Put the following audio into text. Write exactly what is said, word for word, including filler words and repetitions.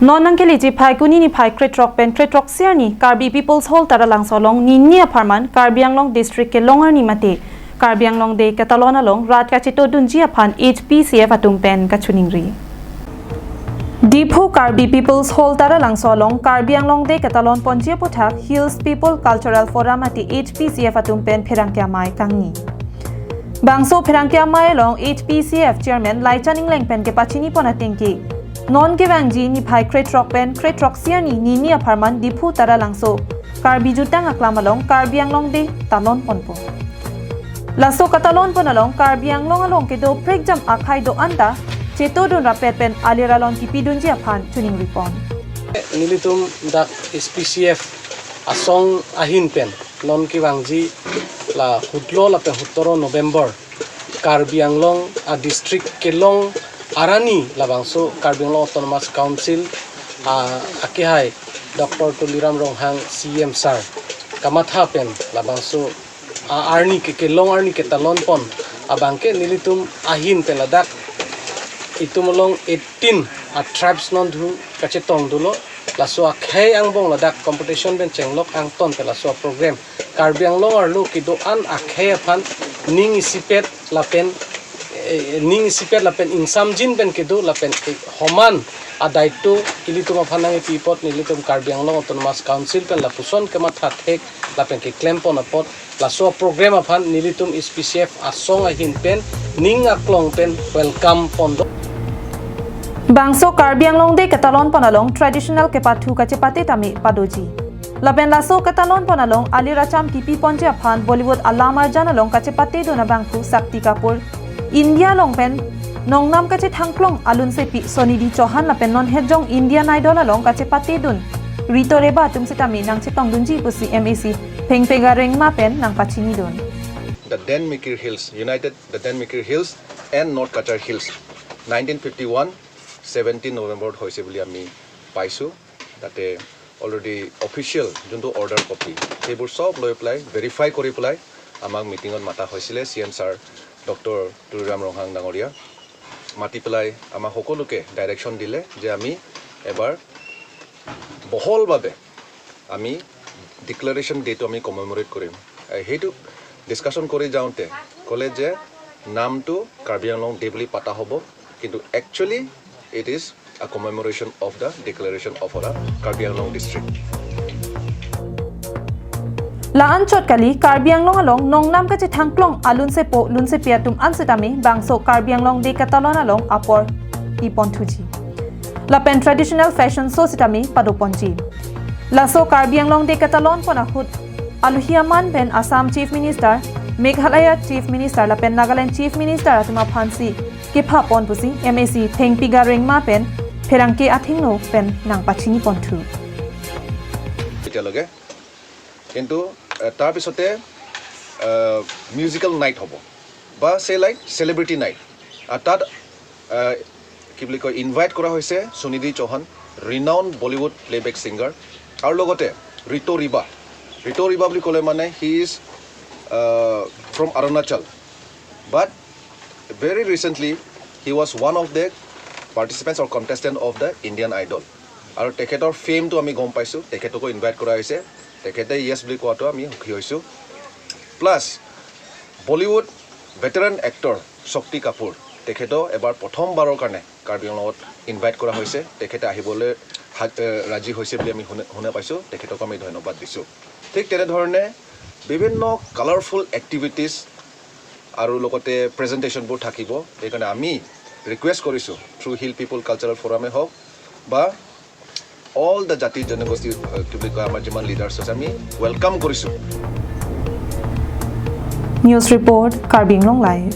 Non nangkeleji Phaikuni niphai krethrok pen krethrok isi arni Karbi People's Hall Taralangso along nini apharman Karbi Anglong District kelong arni mate Karbi Anglong Day ketalon along rat kachetodunji aphan H P C F atum pen kachiningri. Diphu Karbi People's Hall Taralangso along Karbi Anglong Day ketalon ponji aputhak Hills People Cultural Forum mate H P C F atum pen pherangke amei kangni. Bangso pherangke amei along H P C F Chairman Laichan Engleng pen kepachini pon atengke, non kevangji niphai krethrok pen krethrok isi arni nini apharman Diphu Taralangso Karbi Jutang Aklam along Karbi Anglong Day talon ponpo. Laso katalon pon along Karbi Anglong along kedo prekjam akhei do-an ta chetodun rapet pen alir alon kipidunji aphan chiningri pon. Nelitum dak H P C F asong ahin pen non kevangji la hutlo lapen hutoro November Karbi Anglong a district kelong arni labangso Karbi Anglong Autonomous Council a akehai Doctor Tuliram Ronghang C M sir kamatha pen labangso a arni ke kelong arni ketalon pon abangke nelitum ahin pen ladak itum along eighteen a tribes non dhu kachetong dolo, laso akhei angbong ladak competition pen chenglok angton pen laso program Karbi Anglong arlo kedo-an akhei aphan ning isipet lapen, eh, ning isipet lapen ingsamjin pen kedo lapen, eh, homan adaito ilitum aphan nangkipi apot nelitum Karbi Anglong Autonomous Council pen lapuson kematha thek lapen keklem pon apot laso program aphan nelitum H P C F asong ahin pen ning aklong pen welcome pon do. Bangso Karbi Anglong Day ketalon pon along traditional kepathu kachepate tame padoji. Lapen laso ketalon pon along alir acham kipi ponji aphan Bollywood alam arjan along kachepatedun abangphu Shakti Kapoor, India along pen nongnam kachethangklong alunsepi Sunidhi Chauhan lapen non hetjong Indian Idol along kachepatedun Rito Reba atum sitame nangchetongdunji pusi M A C Phengpega Rengma pen nangpachinidun. The Den Mikir Hills, United the Den Mikir Hills and North Cachar Hills, nineteen fifty one seventeen November হৈছে বুলি আমি পাইছোঁ। তাতে already official যোনটো order copy, সেইবোৰ চব লৈ পেলাই ভেৰিফাই কৰি পেলাই আমাক মিটিঙত মাতা হৈছিলে C M sir doctor Tuliram Ronghang ডাঙৰীয়া। মাতি পেলাই আমাক সকলোকে ডাইৰেকশ্যন দিলে যে আমি এবাৰ বহলভাৱে আমি ডিক্লেৰেশ্যন ডেটো আমি কমেমৰেট কৰিম। এ, সেইটো ডিছকাশ্যন কৰি যাওঁতে ক'লে যে নামটো কাৰ্বি আংলং ডে বুলি পতা হ'ব, কিন্তু actually it is a commemoration of the declaration of our Karbi Anglong district. La-anchot kali Karbi Anglong along nongnam kachethangklong alunsepo lunsepi atum an sitame bangso Karbi Anglong Day ketalon along apor piponthuji. Lapen traditional fashion show sitame padoponji. Laso Karbi Anglong Day ketalon pon ahut aluhi aman pen Assam Chief Minister, Meghalaya Chief Minister lapen Nagaland Chief Minister atum aphansi kepha pon pusi M A C Phengpega Rengma pen pherangke athengno pen nangpachini ponthu. এতিয়ালৈকে কিন্তু, এ, তাৰপিছতে, এ, musical night হ'ব বা চে like celebrity night. আৰু তাত, এ, কি বুলি কয়, ইনভাইট কৰা হৈছে সুনিধি চৌহান, ৰিনাউণ্ড বলিউড প্লেবেক ছিংগাৰ, আৰু লগতে ৰিতু ৰিবা। ৰিতু ৰিবা বুলি ক'লে মানে he is, a, from Arunachal, but very recently he was one of the participants or contestant of the Indian Idol। আৰু তেখেতৰ ফেমটো আমি গম পাইছোঁ, তেখেতকো ইনভাইট কৰা হৈছে, তেখেতে য়েছ বুলি কোৱাটো আমি সুখী হৈছোঁ। প্লাছ বলিউড ভেটেৰান এক্টৰ শক্তি কাপুৰ, তেখেতো এবাৰ প্ৰথমবাৰৰ কাৰণে কাৰ্বি আংলঙত ইনভাইট কৰা হৈছে, তেখেতে আহিবলৈ হা-, এ, ৰাজি হৈছে বুলি আমি শুনে, শুনা পাইছোঁ, তেখেতকো আমি ধন্যবাদ দিছোঁ। ঠিক তেনেধৰণে বিভিন্ন কালাৰফুল এক্টিভিটিজ আৰু লগতে প্ৰেজেণ্টেশ্যনবোৰ থাকিব। সেইকাৰণে আমি ৰিকুৱেষ্ট কৰিছোঁ থ্ৰু হিল পিপল কালচাৰেল ফৰামে হওক বা অল দ্য জাতি জনগোষ্ঠী, এ, কি বুলি কয়, আমাৰ যিমান লিডাৰ্ছ আছে, আমি ৱেলকাম কৰিছোঁ। News report, Karbi Anglong Live.